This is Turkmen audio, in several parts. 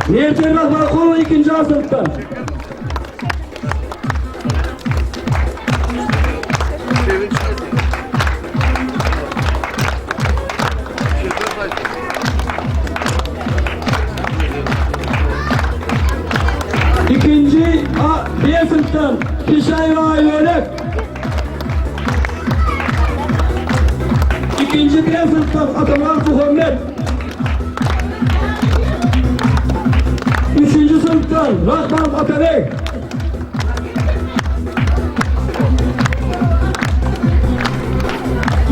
Merjen Rahmankulowa ikinji A synpdan. Ikinji A, B synpdan Pişaýewa Aýbölek. Ikinji B synpdan Atamyrat Muhammet. Üçünji synpdan Rahmanow Atabeg.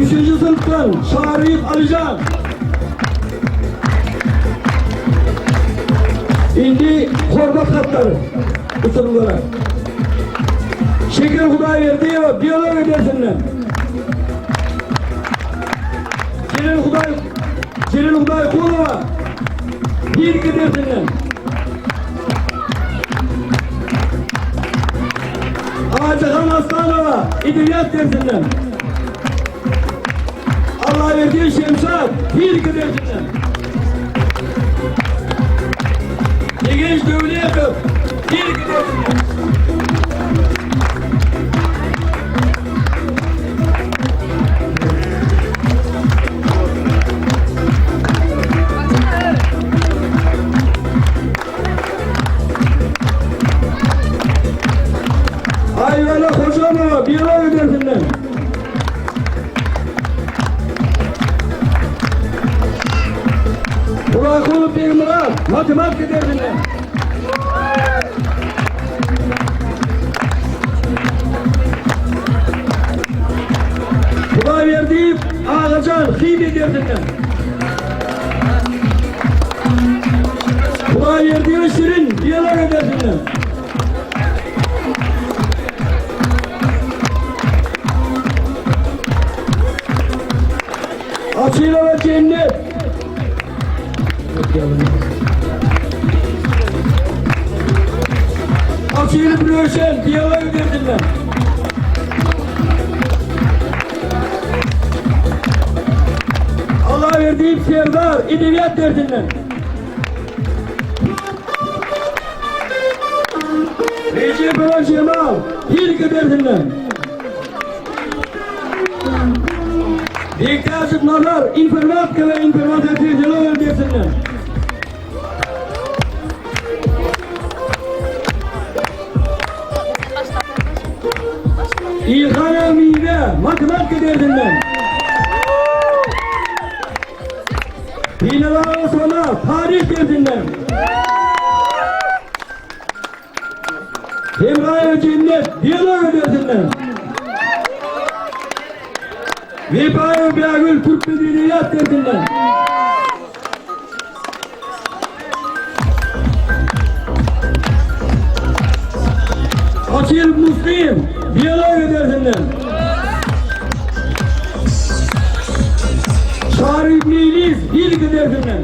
Üçünji synpdan Şaryýew Alyjan. Indi hormat hatlary uçurymlara. Şeker Hudaýberdiýewa biologiýa dersinden. Jelil Hudaý Jelil Hudaýkulowa fizika dersinden. Ajahan Aslanowa edebiýat dersinden. Allaberdi Şemşat fizika dersinden. Begenç Döwletow fizika dersinden. Aýgala Hojanowa biologiýa dersinden. Murakulow Begmyrat matematika dersinden. Hudaýberdiýew Agajan himiýa dersinden. Hudaýberdiýewa Şirin biologiýa dersinden. Açylowa Cennet. Açylyp Röşen biologiýa dersinden. Allaberdiýew Serdar edebiýat dersinden. Rejepowa Jemal fizika dersinden. Bektaşew Nazar informatika we informasiýa tehnologiýa dersinden. Ilhanowa Miwe matematika dersinden. Dinalarowa Sona taryh dersinden. Hemraýewa Jennet biologiýa dersinden. Wepaýewa Bägül türkmen edebiýat dersinden. Açyl Muslim biologiýa dersinden. Şarif Meýlis fizika dersinden.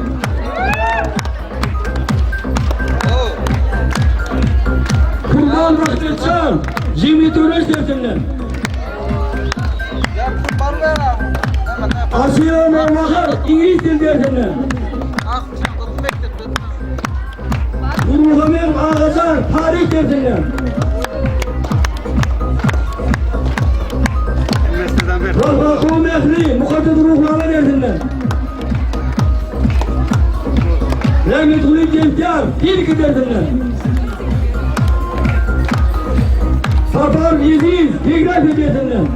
Kurban Rahmetjan jemgyýet öwreniş dersinden. Aşyrow Nurmahar iňlis dil dersinden. Nurmuhammedow Agajan taryh dersinden. Rahmakow Mähri mukaddes ruhnama dersinden. Rahmetguly Jentýar fizika dersinden. Saparov Eziz geografiýa dersinden.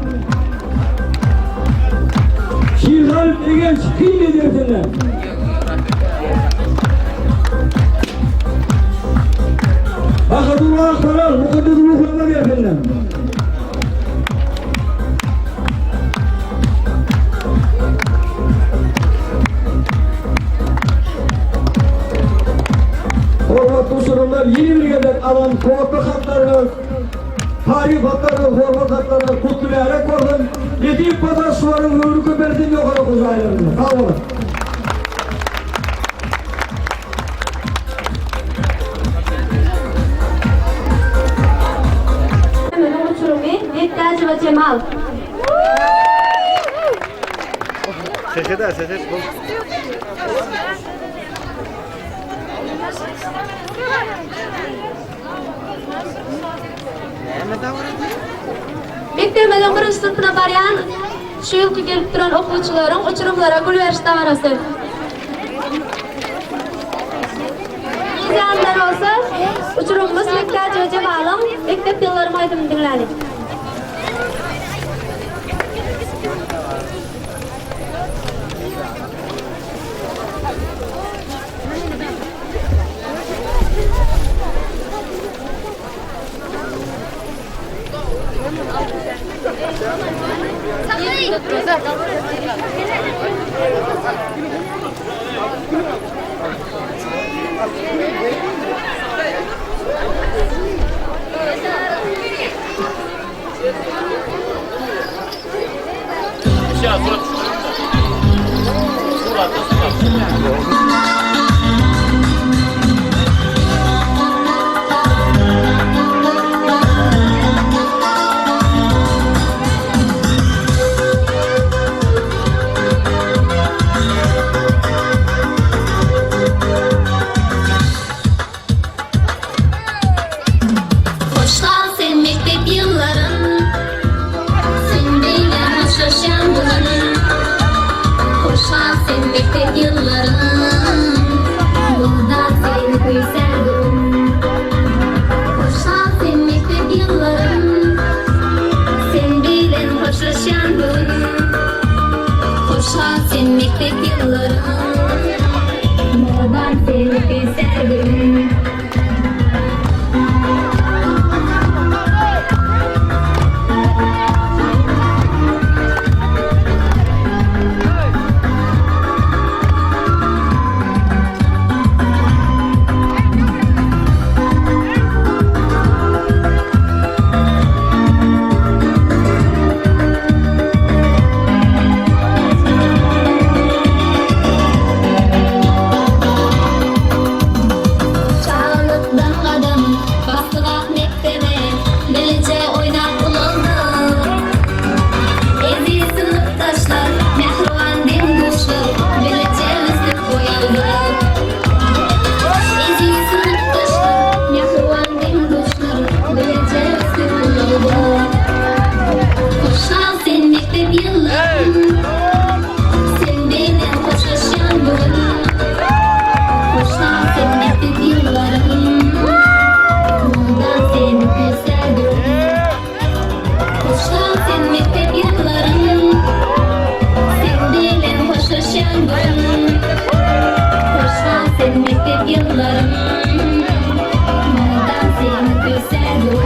Şirgalyp Egenç himiýa dersinden. Bahadur Akmaral mukaddes ruhnama dersinden. Hormatly uçurymlar, ýene bir gezek alan hormatly hatlaryňyz, taryp hatlaryňyz, hormat hatlaryňyz gutly bärek bolsun. Nesip bolsa şularyň höwri köpelsin ýokary okuw jaýlarynda. Sag boluň. Bölümimiziň uçurymy Bektäjowa Jemal. Sese de sese. Mekdebimiziň birinji synpyna barýan şu ýylky gelip duran okuwçylaryň uçurymlara gül beriş dabarasy. Ýanlar bolsa uçurymymyz Mekdäjiwe Jemalyň Mekdep ýyllarym aýdymyny diňläliň. Hoş gal sen mekdep ýyllarym Sen beýle hoşlaşýan bugün Hoş gal sen mekdep ýyllarym Mugdar seni küýsär bugün Hoş gal sen mekdep ýyllarym Sen bilen hoşlaşýan bugün Hoş gal sen mekdep ýyllarym Mugdar seni küýsär bugün. Çagalykdan gadam basdyk ak mekdebe, Bileje oýnap ulaldyk. Eziz synpdaşlar, mähriban deň-duşlar, Bileje ösüp goýaldyk. Eziz synpdaşlar, mähriban deň-duşlar, Bileje ösüp ulaldyk. Hoş gal sen mekdep ýyllarym, Sen bilen hoşlaşýan bu gün. Hoş gal sen mekdep ýyllarym, Mundan seni küýsärdim. Hoş gal sen mekdep ýyllarym, Sen bilen hoşlaşýan bu gün. Hoş gal sen mekdep ýyllarym, Mundan seni küýsärdim.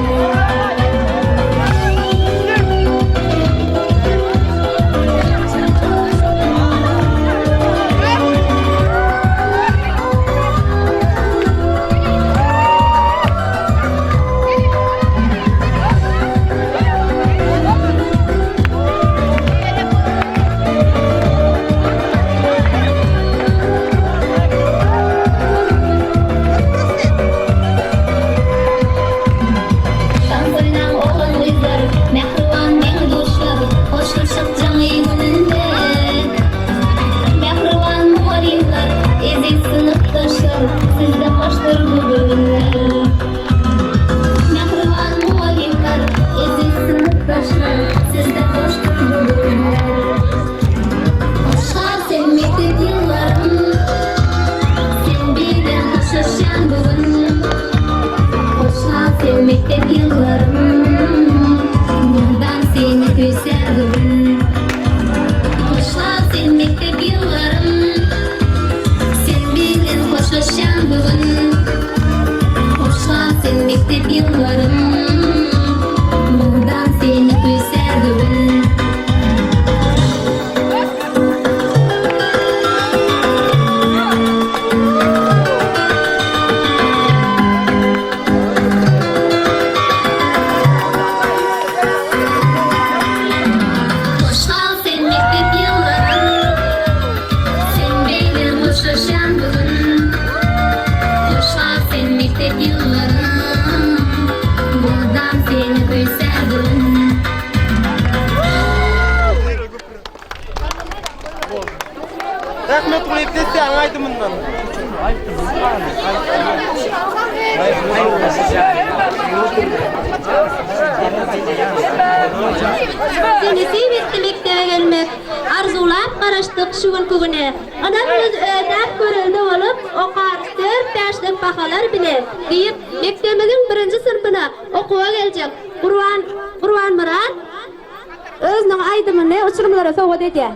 Tans oýnaň oglan-gyzlar, mähriban deň-duşlar, Hoşlaşyk jaňy gününde. Mähriban mugallymlar, eziz synpdaşlar, Sizde hoşdur bu göwünler. Mähriban mugallymlar, eziz synpdaşlar, Sizde hoşdur bu göwünler. Hoş gal sen mekdep ýyllarym, Sen bilen hoşlaşýan bu gün. Hoş gal sen mekdep ýyllarym, Mundan seni küýsär göwün. Hoş gal sen mekdep ýyllarym, Sen bilen hoşlaşýan bu gün. Hoş gal sen mekdep ýyllarym, Mundan seni küýsär göwün. Hoş gal sen mekdep ýyllarym, Sen bilen hoşlaşýan bu gün. Hoş gal sen mekdep ýyllarym, Bize nesip etdi mekdebe gelmek, Arzuwlap garaşdyk şu günki güne. Ynamymyz ödäp görelde bolup, Okarys dört-bäşlik bahalar bile, diýip, mekdebimiziň birinji synpyna okuwa geljek Gurban Gurbanmyrat özüniň aýdymyny uçurymlara sowgat edýär.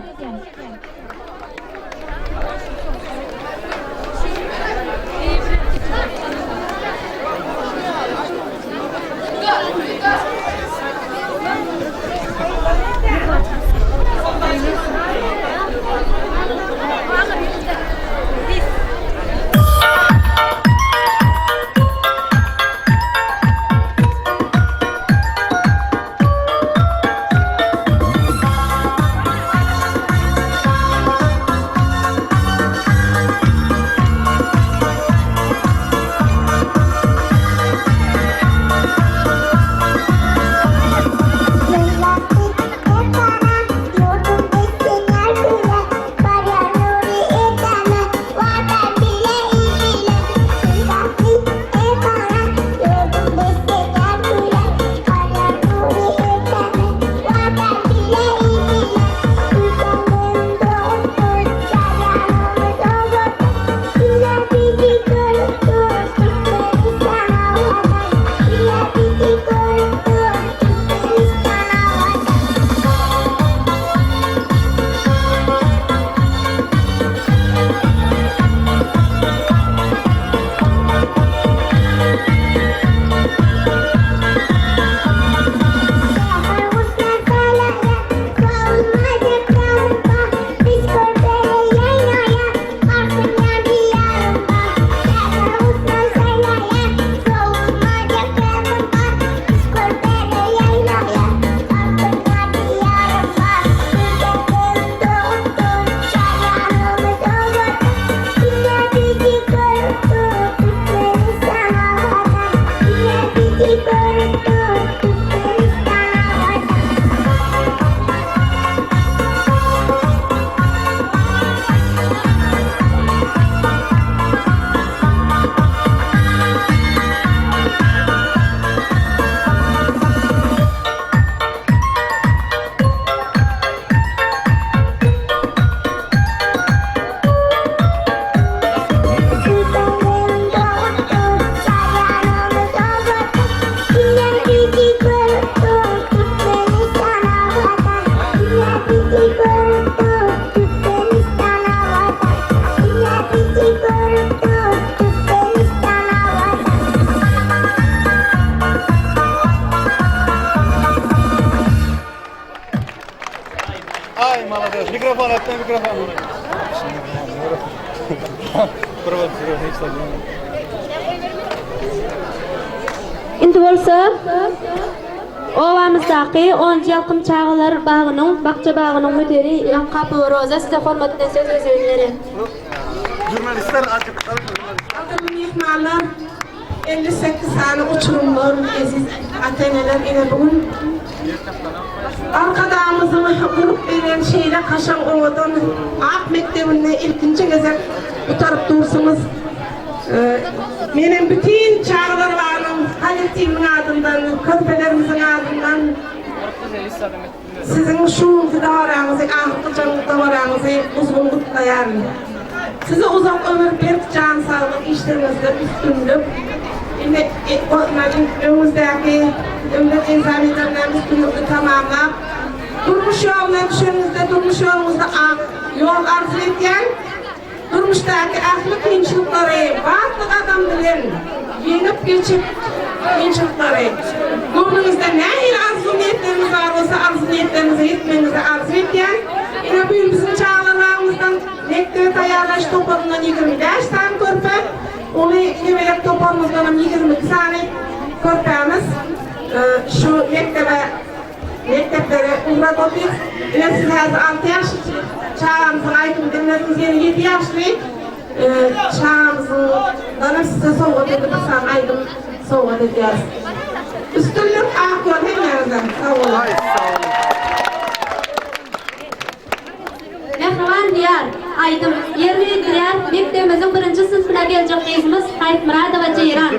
Ay malades. Mikrofon atma mikrofon. Indi bolsa obamyzdaky Onunjy Ýalkym çagalar bagynyň bakja bagynyň müdiri Ýaňkapowa Roza size hormat bilen söz gezegini berýär. Jurnalistler açyk. Gadyrly myhmanlar, 58 sany uçurymlar, eziz ata-eneler, ine bu gün Arkadagymyzyň gurup beren şeýle kaşaň owadan ak mekdebinde ilkinji gezek gutaryp dursuňyz. Menem bütin çagalar bagynyň kollektiwiniň adyndan, körpelerimiziň adyndan siziň şu günki dabaraňyzy, ahyrky dabaraňyzy guzgyn gutlaýaryn. Size uzak ömür, berk jan saglyk, işleriňizde üstünlik, indi öňüňizdäki döwlet ekzamenlerinden üstünlikli tamamlap, durmuş ýoluna düşeniňizde durmuş ýoluňyzda ak ýol arzuw edýän. Durmuşdaky ähli kynçylyklary batly gadam bilen ýeňip geçip, kynçylyklary, göwnüňizde nähili arzuw-niýetleriňiz bar bolsa, arzuw-niýetleriňize ýetmegiňizi arzuw edýän. Ine, bu ýyl biziň çagalar bagymyzdan mekdebe taýýarlaýyş toparyndan 25 sany körpe, uly gebelek toparymyzdanam 22 sany körpämiz şu mekdebe Mekdeplere ugrat otyr. Ine siz häzir alty ýaşly çagamyzyň aýdymy diňlediňiz, ýene ýedi ýaşly çagamyzyňdanam size sowgat edip bir sany aýdym sowgat edýäris. Üstünlik ak ýol hemmäňize. Sag boluň. Mähriban Diýar! aýdym ýerine ýetirýär mekdebimiziň birinji synpyna geljek gyzymyz Haýytmyradowa Jeýran.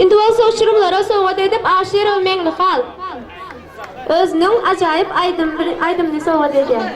Indi bolsa uçurymlara sowgat edip Aşyrow Meňlihal özüniň ajaýyp aýdymyny sowgat edýär.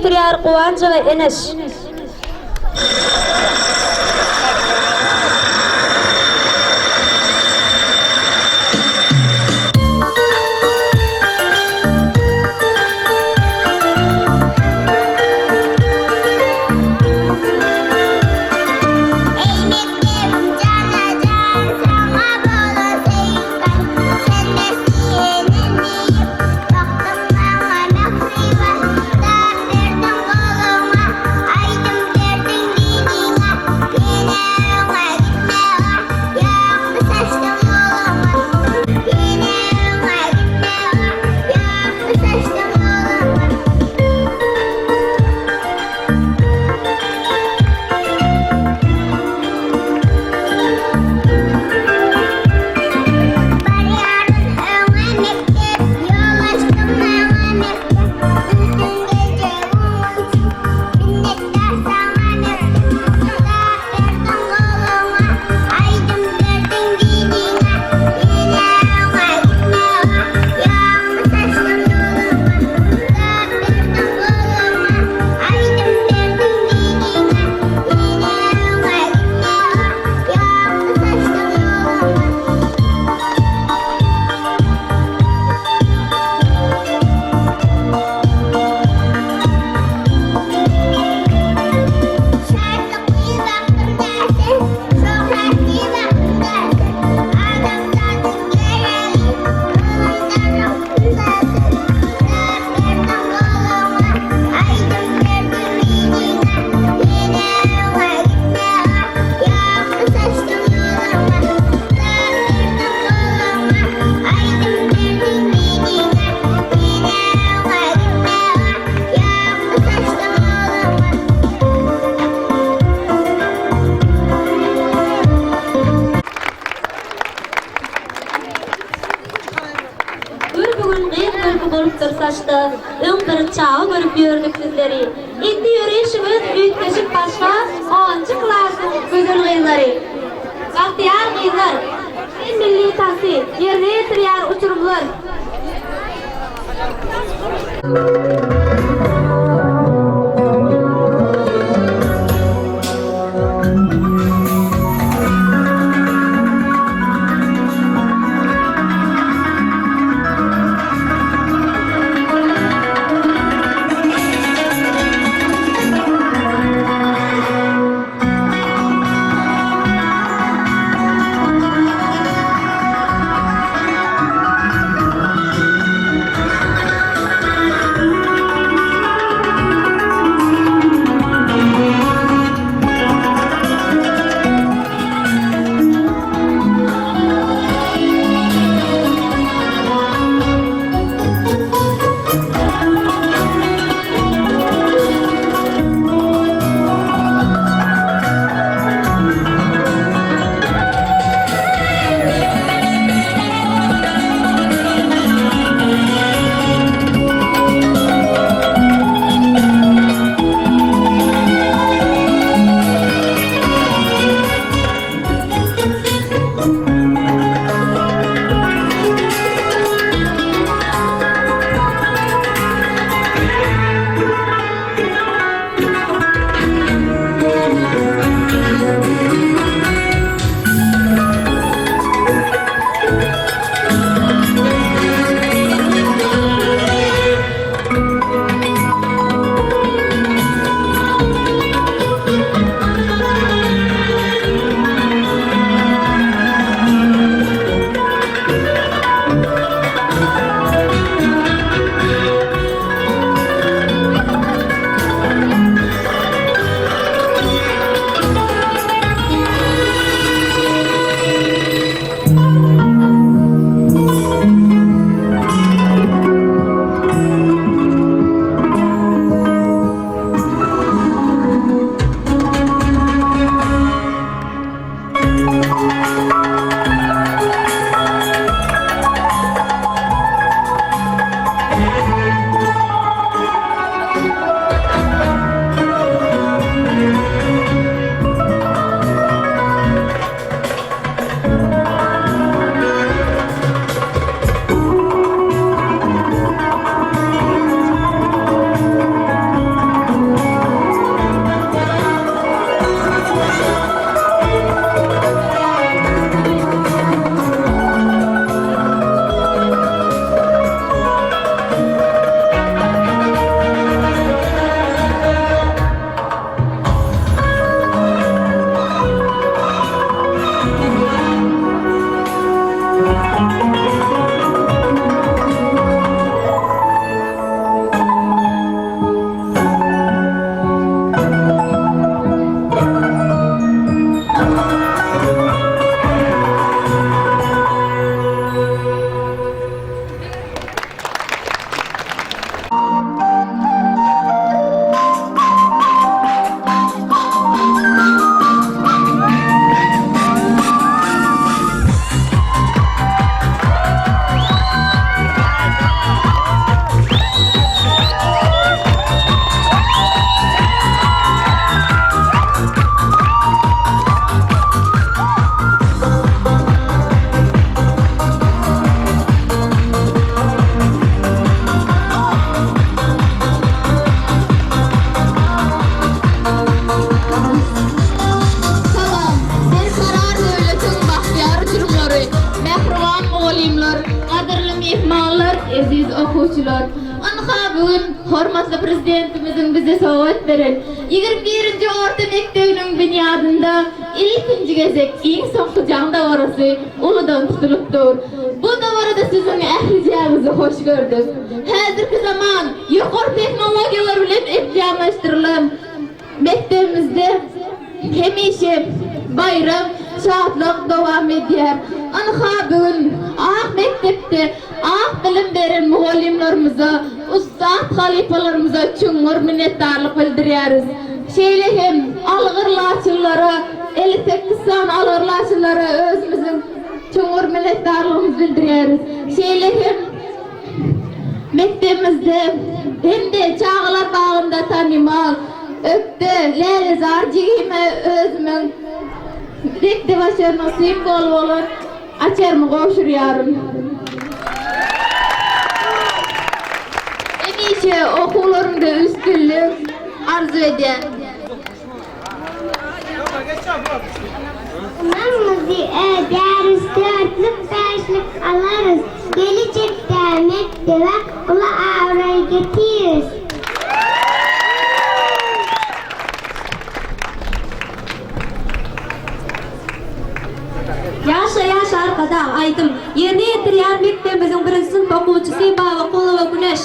ýetirýär Guwanjowa Eneş. Eý mekdebim jana-jan, saňa bolan söýgim, Sen mesihinin diýip, bakdyň maňa mähriban, Kitap berdiň goluňa, aýdym berdiň diliňe, Ýene öňe gitmäge, ýagty saçdyň ýoluňa, Ýene öňe gitmäge, ýagty saçdyň ýoluňa. Barýaryn öňe mekdep, ýol açdyň maňa mekdep, Üstün geljegim üçin minnetdar saňa mekdep. Kitap berdiň goluňa, aýdym berdiň diliňe, Ýene öňe gitmäge, ýagty saçdyň ýoluňa. Kitap berdiň goluňa, aýdym berdiň diliňe, Ýene öňe gitmäge, ýagty saçdyň ýoluňa. Şatlykly wagtym derse, şöhratly wagtym derse, Adamzadyň geregi, ylymda ruhum derse. Kitap berdiň goluňa, aýdym berdiň diliňe, Ýene öňe gitmäge, ýagty saçdyň ýoluňa. Kitap berdiň goluňa, aýdym berdiň diliňe, Ýene öňe gitmäge, ýagty saçdyň ýoluňa. Gör bu gün gyz görki bolupdyr saçda, Öň bir çaga görüp ýördük sizleri. Indi ýörişiňiz üýtgeşik başga, Onunjy klasyň gözel gyzlary. Bagtyýar gyzlar, Türkmen milli tansy ýerine ýetirýär uçurymlar. Hormatly Prezidentimiziň bize sowgat beren 21-nji orta mekdebiniň binýadynda ilkinji gezek iň soňky jaň dabarasy uludan tutulyp dur. Bu dabarada siziň ählijäňizi hoş gördük. Häzirki zaman ýokary tehnologiýalar bilen enjamlaşdyrylan Mekdebimizde hemişe baýram, şatlyk dowam edýär. Ynha, bu gün ak mekdepde ak bilim beren mugallymlarymyza, ussat halypalarymyza çuňňur minnetdarlyk bildirýäris. Şeýle hem algyr laçynlara, 58 sany algyr laçynlara özümiziň çuňňur minnetdarlygymyzy bildirýäris. Şeýle hem Mekdebimizde hem-de çagalar bagynda tanymal, ökde Lälezar jigime özümiň mekdep açarynyň simwoly bolan açarymy gowşurýaryn. Hemişe okuwlarymda üstünlik arzuw edýän. Ynamymyzy ödäris, dörtlük, bäşlik alarys, Gelejekde mekdebe uly abraý getiris. Ýaşa ýaşa Arkadag aýdym ýerine ýetirýän mekdebimiziň birinji synp okuwçysy Babakulowa Güneş.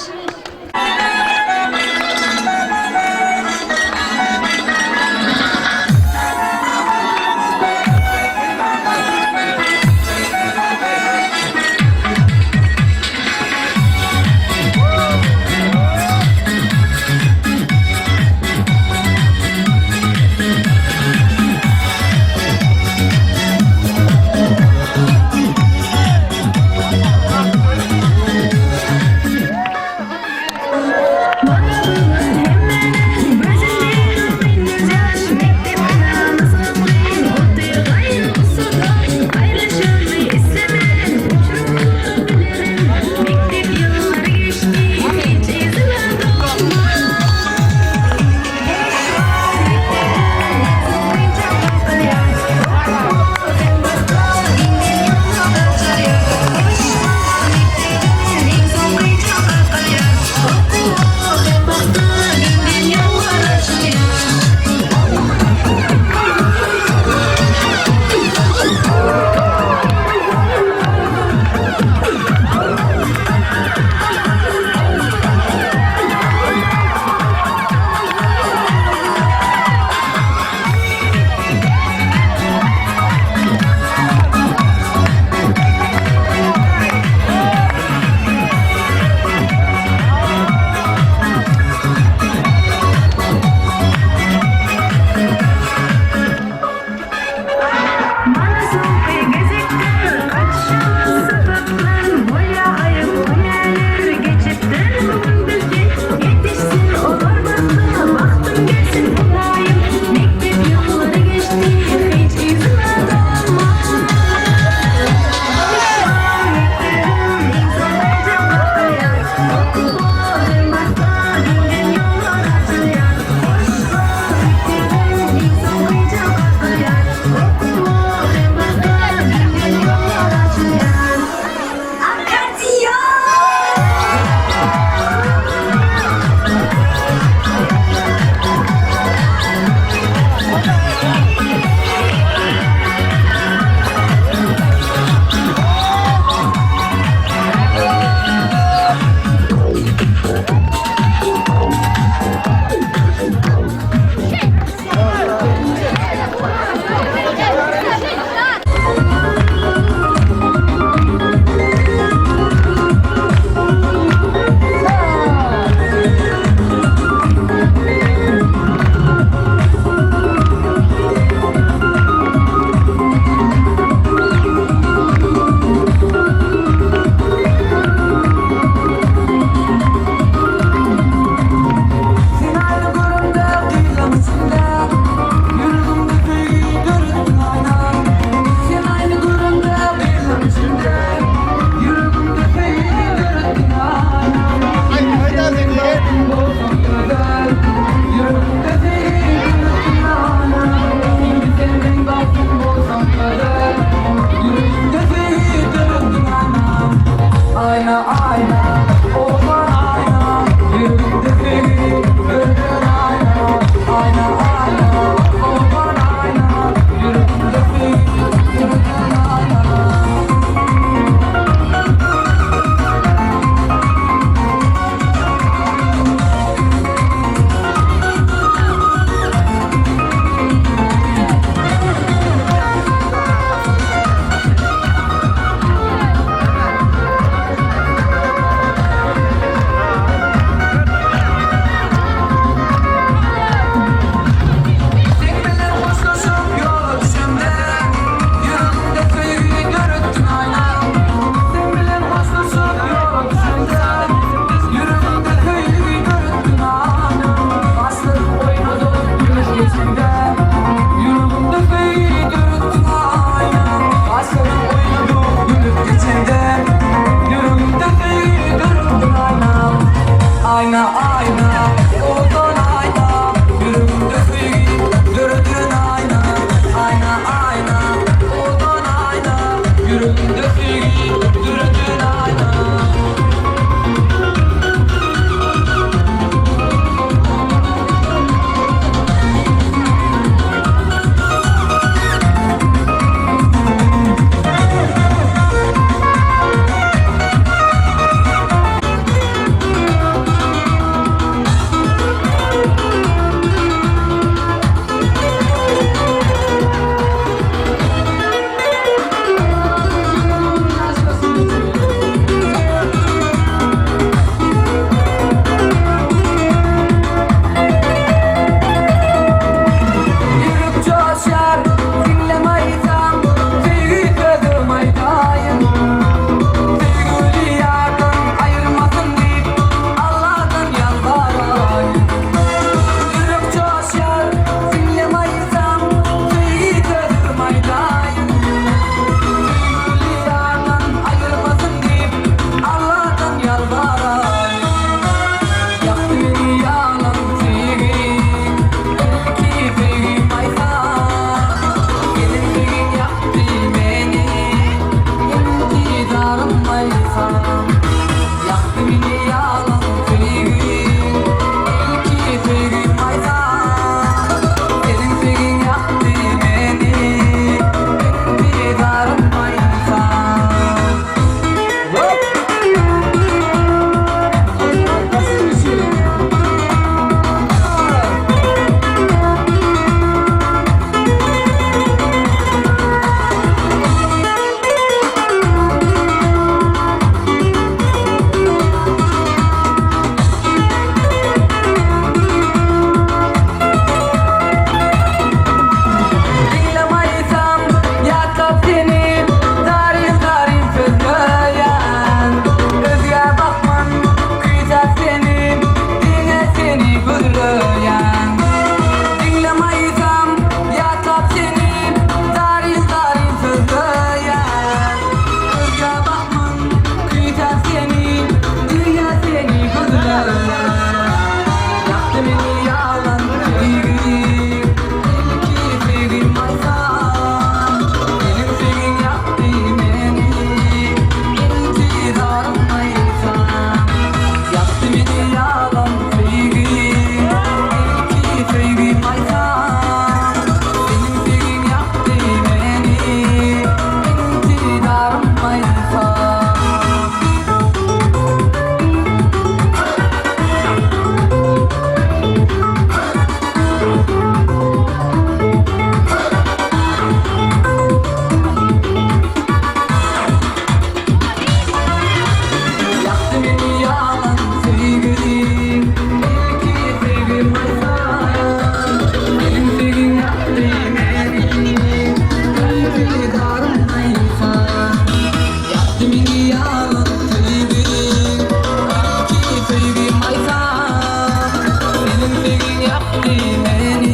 meni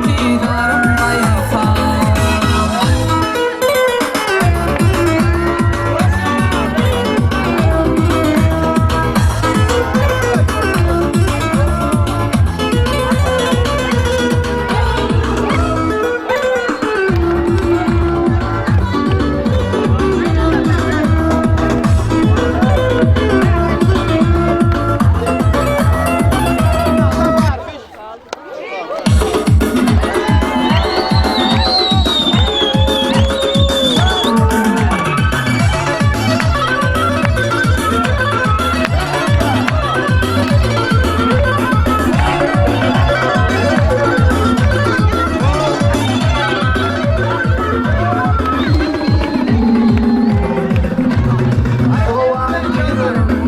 Didarym gaýypsa.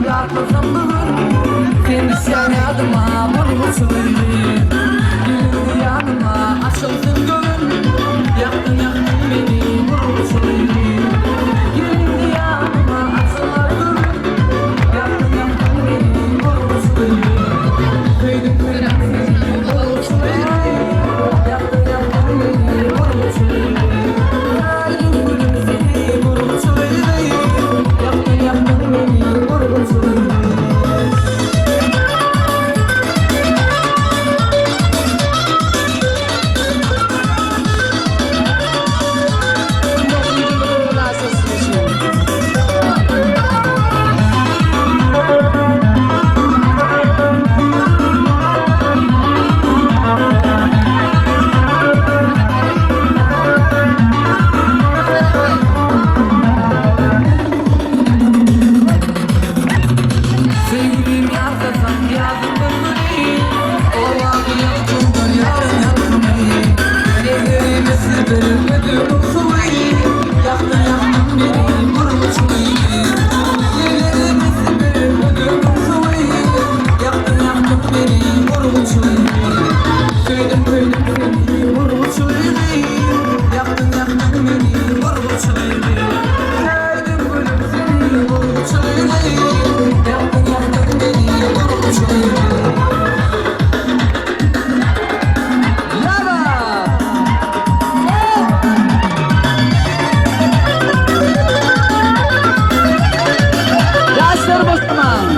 Ýatlasam bu gün, sen düşýäň ýadyma, bolguçyly. Geldi ýanyma, açylsyn göwün, Ýakdyň, ýakdyň meni, urguçyly. Geldi ýanyma, açylar göwün, Ýakdyň, ýakdyň meni, urguçyly. Söýdüm, söýdüm seni, urguçyly. Ýakdyň, ýakdyň meni, urguçyly. Söýdüm gülüm seni, urguçyly. Ýakdyň, ýakdyň meni, urguçyly. Söýgülim ýatlasam ýazym bir güni, Owazy ýakymdan ýarym ýalkymy. Nezerime sypyr ödümiň suwy, Ýakdyň ýakdyň meni burguçly. Nezerime sypyr ödümiň suwy, Ýakdyň ýakdyň meni burguçly. Söýdüm söýdüm seni burguçly, Ýakdyň ýakdyň meni burguçly. Söýdüm gülüm seni burguçly, Ýakdyň ýakdyň meni burguçly. Ýara! Ýaşlar boşamaň!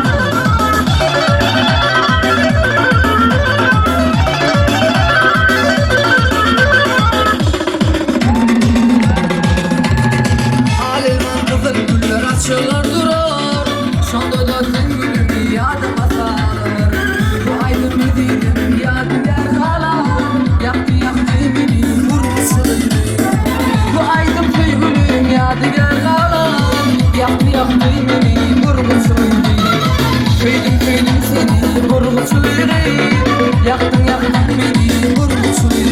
Al elman gyzyl güller açylar durar, Şonda-da sen gülümi ýadyma salar. Bu aýdym ezizim ýadygär galar, Ýakdy ýakdy meni urguçyly. Bu aýdym söýgülim ýadygär galar, Ýakdy ýakdy meni urguçyly. Söýdüm söýdüm seni urguçyly, Ýakdyň ýakdyň meni urguçyly.